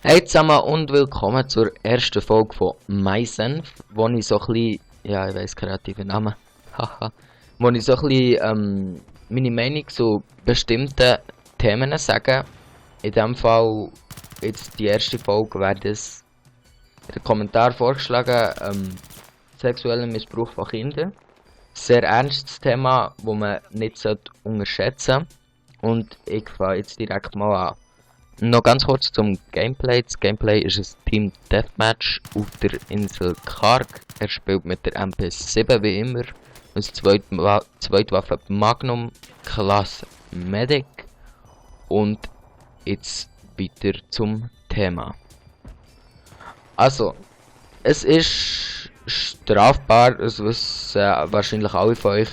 Hey zusammen und willkommen zur ersten Folge von MySenf, wo ich so ein bisschen, ja ich weiss, kreative Namen, haha, wo ich so ein bisschen meine Meinung zu bestimmten Themen sage. In diesem Fall, jetzt die erste Folge, wäre das in den Kommentar vorgeschlagen, sexueller Missbrauch von Kindern. Sehr ernstes Thema, das man nicht unterschätzen sollte. Und ich fange jetzt direkt mal an. Noch ganz kurz zum Gameplay. Das Gameplay ist ein Team Deathmatch auf der Insel Karg. Er spielt mit der MP7 wie immer. Als Zweitwaffe Magnum, Klasse Medic. Und jetzt weiter zum Thema. Also, es ist strafbar, das wissen wahrscheinlich alle von euch,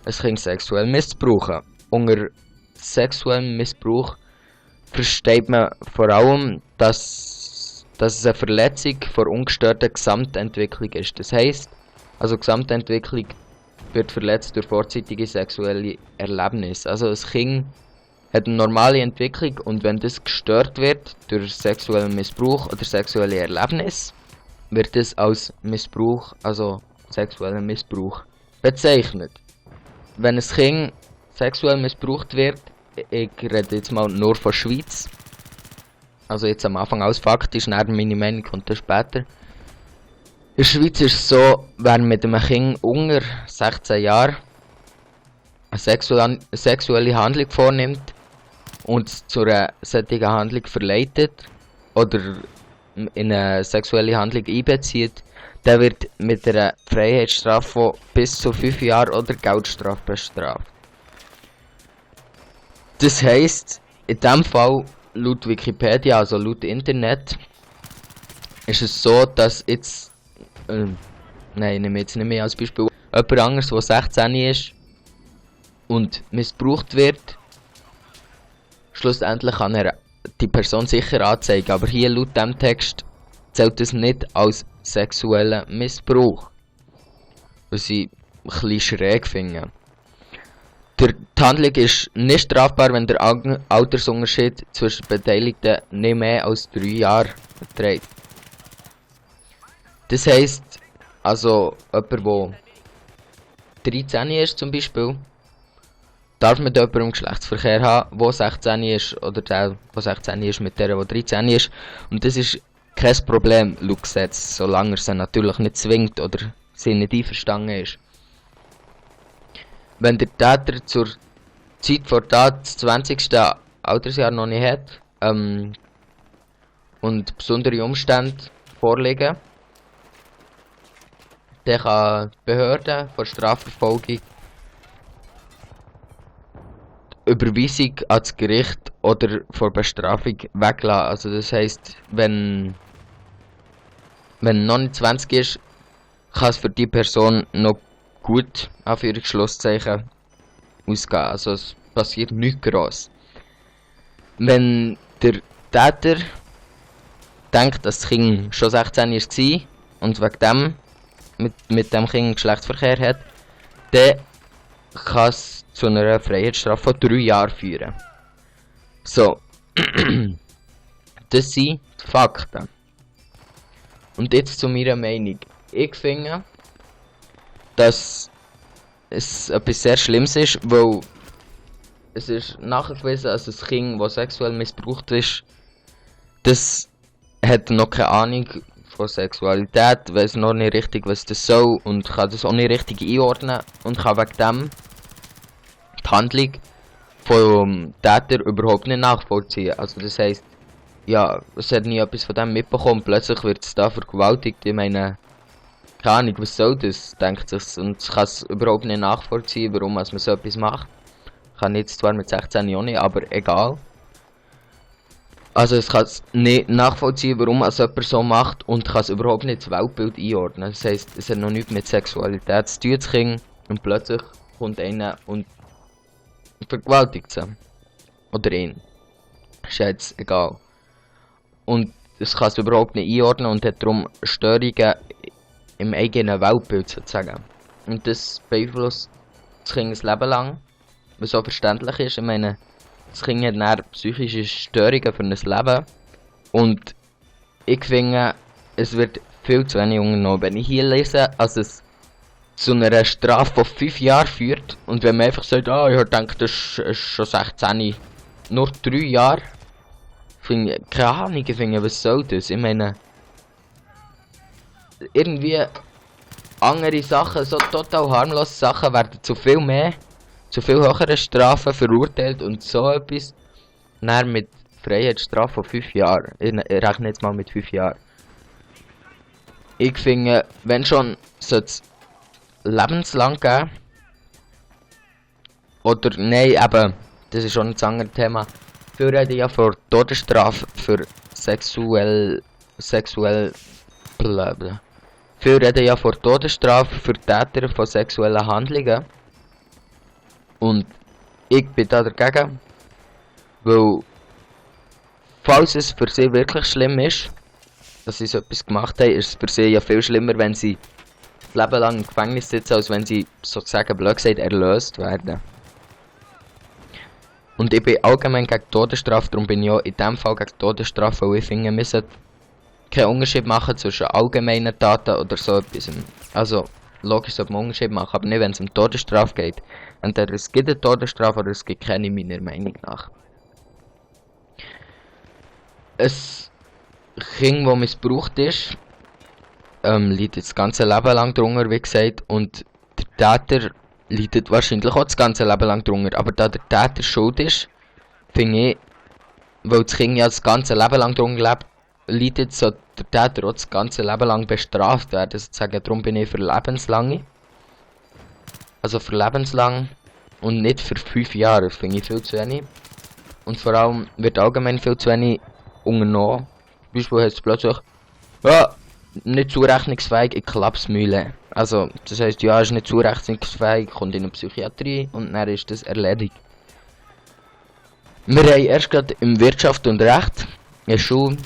ein Kind sexuell missbrauchen. Unter sexuellem Missbrauch versteht man vor allem, dass es eine Verletzung vor ungestörter Gesamtentwicklung ist. Das heisst, also Gesamtentwicklung wird verletzt durch vorzeitige sexuelle Erlebnisse. Also ein Kind hat eine normale Entwicklung und wenn das gestört wird durch sexuellen Missbrauch oder sexuelle Erlebnis, wird es als Missbrauch, also sexueller Missbrauch, bezeichnet. Wenn ein Kind sexuell missbraucht wird, ich rede jetzt mal nur von Schweiz, also jetzt am Anfang als faktisch, dann meine Meinung kommt dann später. In der Schweiz ist es so, wer mit einem Kind unter 16 Jahren eine sexuelle Handlung vornimmt und zu einer solchen Handlung verleitet oder in eine sexuelle Handlung einbezieht, der wird mit einer Freiheitsstrafe von bis zu 5 Jahren oder Geldstrafe bestraft. Das heisst, in diesem Fall, laut Wikipedia, also laut Internet, ist es so, dass jetzt, nein, ich nehme jetzt nicht mehr als Beispiel, jemand anderes, der 16 ist und missbraucht wird, schlussendlich kann er die Person sicher anzeigen, aber hier laut dem Text zählt es nicht als sexueller Missbrauch, was ich ein bisschen schräg finde. Die Handlung ist nicht strafbar, wenn der Altersunterschied zwischen Beteiligten nicht mehr als 3 Jahre beträgt. Das heisst, also jemand, der 13 ist zum Beispiel, darf mit jemandem Geschlechtsverkehr haben, der 16 ist, oder der 16 ist mit der 13 ist. Und das ist kein Problem laut Gesetz, solange er sie natürlich nicht zwingt oder sie nicht einverstanden ist. Wenn der Täter zur Zeit vor Tat das 20. Altersjahr noch nicht hat und besondere Umstände vorliegen, dann kann die Behörde vor Strafverfolgung die Überweisung ans Gericht oder vor Bestrafung weglassen. Also das heisst, wenn noch nicht 20 ist, kann es für die Person noch gut, Anführungsschlusszeichen, ausgehen. Also es passiert nichts gross. Wenn der Täter denkt, dass das Kind schon 16 war und wegen dem mit dem Kind Geschlechtsverkehr hat, dann kann es zu einer Freiheitsstrafe von 3 Jahren führen. So, das sind die Fakten. Und jetzt zu meiner Meinung. Ich finde, dass es etwas sehr Schlimmes ist, weil es ist nachgewiesen, dass ein Kind, das sexuell missbraucht ist, das hat noch keine Ahnung von Sexualität, weiß noch nicht richtig, was das soll und kann das auch nicht richtig einordnen und kann wegen dem die Handlung vom Täter überhaupt nicht nachvollziehen. Also das heisst, ja, es hat nie etwas von dem mitbekommen, plötzlich wird es da vergewaltigt. Ich meine, keine Ahnung, was soll das, denkt sich, und ich kann es überhaupt nicht nachvollziehen, warum man so etwas macht. Ich kann jetzt zwar mit 16 auch nicht, aber egal. Also ich kann es nicht nachvollziehen, warum man so etwas so macht und kann es überhaupt nicht das Weltbild einordnen. Das heisst, es hat noch nichts mit Sexualität zu tun, das Kind, und plötzlich kommt einer und vergewaltigt sie. Oder ihn. Ist jetzt egal. Und es kann es überhaupt nicht einordnen und hat darum Störungen im eigenen Weltbild sozusagen. Und das beeinflusst das Kind ein Leben lang, was auch verständlich ist. Ich meine, das Kind hat dann psychische Störungen für ein Leben und ich finde, es wird viel zu wenig unternommen. Wenn ich hier lese, dass es zu einer Strafe von 5 Jahren führt und wenn man einfach sagt, ah, ich denke, das ist schon 16, nur 3 Jahre, finde ich, keine Ahnung, ich finde, was soll das? Ich meine, irgendwie andere Sachen, so total harmlose Sachen werden zu viel höheren Strafen verurteilt und so etwas dann mit Freiheitsstrafe von 5 Jahren. Ich rechne jetzt mal mit 5 Jahren. Ich finde, wenn schon, sollte es lebenslang geben. Oder, nein, eben, das ist schon ein anderes Thema. Viele reden ja vor Todesstrafe für blablabla. Viele reden ja vor Todesstrafe für Täter von sexuellen Handlungen. Und ich bin da dagegen. Weil, falls es für sie wirklich schlimm ist, dass sie so etwas gemacht haben, ist es für sie ja viel schlimmer, wenn sie das Leben lang im Gefängnis sitzen, als wenn sie sozusagen blöd gesagt erlöst werden. Und ich bin allgemein gegen Todesstrafe, darum bin ich auch in dem Fall gegen Todesstrafe, weil ich finde, wir sollten keinen Unterschied machen zwischen allgemeinen Taten oder so etwas. Also, logisch sollte man einen Unterschied machen, aber nicht, wenn es um Todesstrafe geht. Entweder es gibt eine Todesstrafe oder es gibt keine, meiner Meinung nach. Ein Kind, das missbraucht ist, leidet das ganze Leben lang drunter, wie gesagt, und der Täter leidet wahrscheinlich auch das ganze Leben lang drunter. Aber da der Täter schuld ist, finde ich, weil das Kind ja das ganze Leben lang drunter leidet, sollte der Täter auch das ganze Leben lang bestraft werden, sozusagen. Darum bin ich für lebenslange. Also für lebenslang und nicht für 5 Jahre, das finde ich viel zu wenig. Und vor allem wird allgemein viel zu wenig unternommen. Zum Beispiel heißt es plötzlich, ja, nicht zurechnungsfähig in Klapsmühle. Also, das heisst, ja, ist nicht zurechnungsfähig, kommt in eine Psychiatrie und dann ist das erledigt. Wir haben erst gerade im Wirtschaft und Recht in der Schule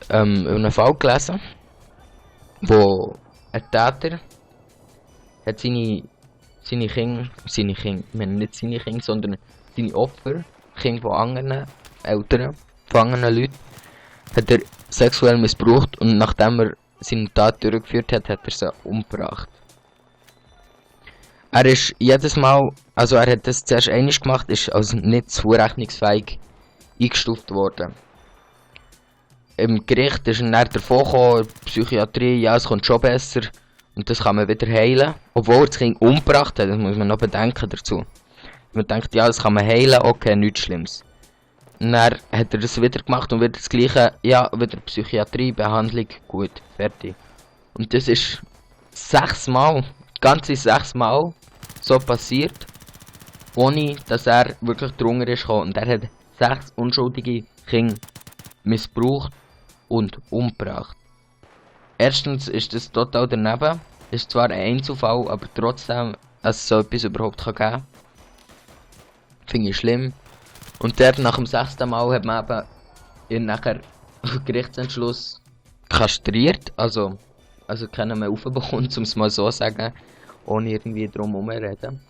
einen Fall gelesen, wo ein Täter hat seine Kinder, ich meine nicht seine Kinder, sondern seine Opfer, Kinder von anderen Eltern, von anderen Leuten, hat er sexuell missbraucht und nachdem er seine Tat durchgeführt hat, hat er sie umgebracht. Er ist jedes Mal, also er hat das zuerst einmal gemacht, ist als nicht zurechnungsfähig eingestuft worden. Im Gericht ist er dann davon gekommen, Psychiatrie, ja es kommt schon besser und das kann man wieder heilen. Obwohl er das Kind umgebracht hat, das muss man noch bedenken dazu. Man denkt, ja das kann man heilen, okay, nichts Schlimmes. Und dann hat er das wieder gemacht und wieder das gleiche, ja, wieder Psychiatrie, Behandlung, gut, fertig. Und das ist 6 Mal, ganze 6 Mal so passiert, ohne dass er wirklich drunter ist gekommen. Und er hat 6 unschuldige Kinder missbraucht und umgebracht. Erstens ist das total daneben, ist zwar ein Einzelfall, aber trotzdem, dass es so etwas überhaupt geben kann, finde ich schlimm. Und dort nach dem 6. Mal hat man eben ihn nachher Gerichtsentschluss kastriert, also keinen mehr aufbekommen, um es mal so zu sagen, ohne irgendwie drum herum reden.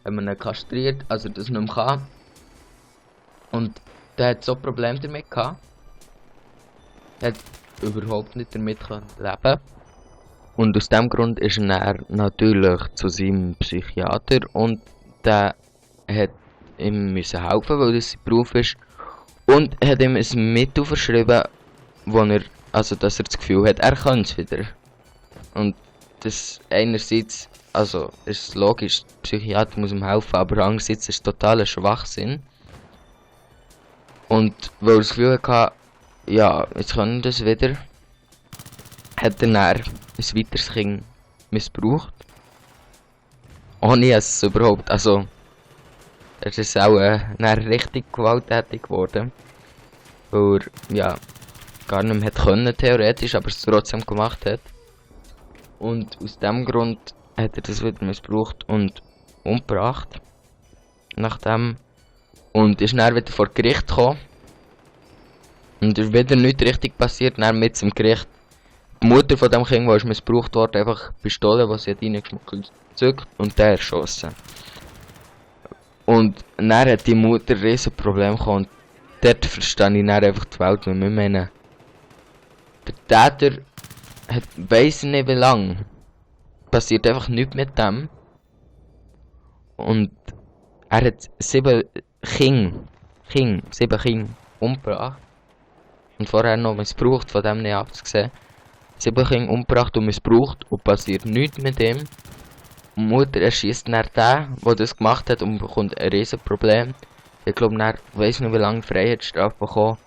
Hat man ihn kastriert, also das nicht mehr kann. Und der hat so Probleme damit gehabt. Er hat überhaupt nicht damit leben. Und aus dem Grund ist er natürlich zu seinem Psychiater und der hat ihm müssen helfen, weil das sein Beruf ist. Und hat ihm ein Mittel verschrieben, wo er, also dass er das Gefühl hat, er kann es wieder. Und das einerseits, also ist logisch, der Psychiater muss ihm helfen, aber andererseits ist es totaler Schwachsinn. Und weil er das Gefühl hatte, ja, jetzt können wir das wieder, hat er dann ein weiteres Kind missbraucht. Ohne es überhaupt, also es ist auch dann richtig gewalttätig geworden. Weil er, ja, gar nicht mehr hätte können, theoretisch, aber es trotzdem gemacht hat. Und aus dem Grund hat er das wieder missbraucht und umgebracht. Nachdem. Und ist dann wieder vor Gericht gekommen. Und ist wieder nichts richtig passiert, dann mit zum Gericht. Die Mutter von dem Kind, die missbraucht wurde, einfach die Pistole, die sie hat reingeschmuggelt, gezückt und der erschossen. Und dann hat die Mutter ein riesen Problem gehabt und dort verstehe ich dann einfach die Welt, weil wir meinen, Der Täter weiss nicht wie lang. Passiert einfach nichts mit dem. Und er hat 7 Kinder umgebracht. Und vorher noch missbraucht, von dem nicht abgesehen. 7 Kinder umgebracht und missbraucht und passiert nichts mit ihm. Die Mutter erschießt dann den, der das gemacht hat und bekommt ein riesen Problem. Ich glaube, er weiss nicht wie lange Freiheitsstrafe bekommen.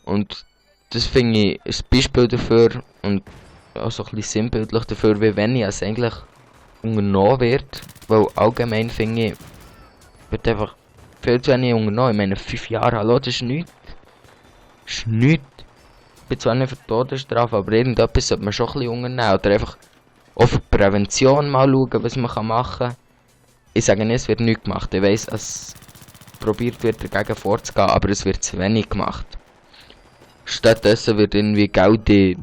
Und das finde ich ein Beispiel dafür und auch so ein bisschen sinnbildlich dafür, wie wenig es eigentlich unternommen wird. Weil allgemein finde ich, wird einfach viel zu wenig unternommen. Ich meine, 5 Jahre, hallo, das ist nichts. Das ist nichts. Ich bin zwar nicht für die Todesstrafe, aber irgendetwas sollte man schon ein bisschen unternehmen. Oder einfach auch für die Prävention mal schauen, was man machen kann. Ich sage nicht, es wird nichts gemacht. Ich weiss, es probiert wird, dagegen vorzugehen, aber es wird zu wenig gemacht. Stattdessen wird irgendwie Geld in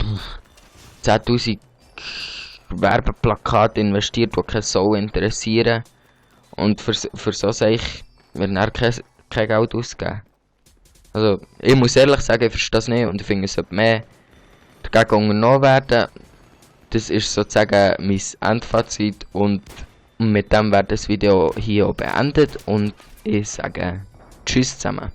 10.000 Werbeplakate investiert, die keine Sau interessieren. Und für so Sachen wird dann kein Geld ausgegeben. Also, ich muss ehrlich sagen, ich verstehe das nicht und ich finde, es sollte mehr dagegen unternommen werden. Das ist sozusagen mein Endfazit und mit dem wird das Video hier auch beendet und ich sage Tschüss zusammen.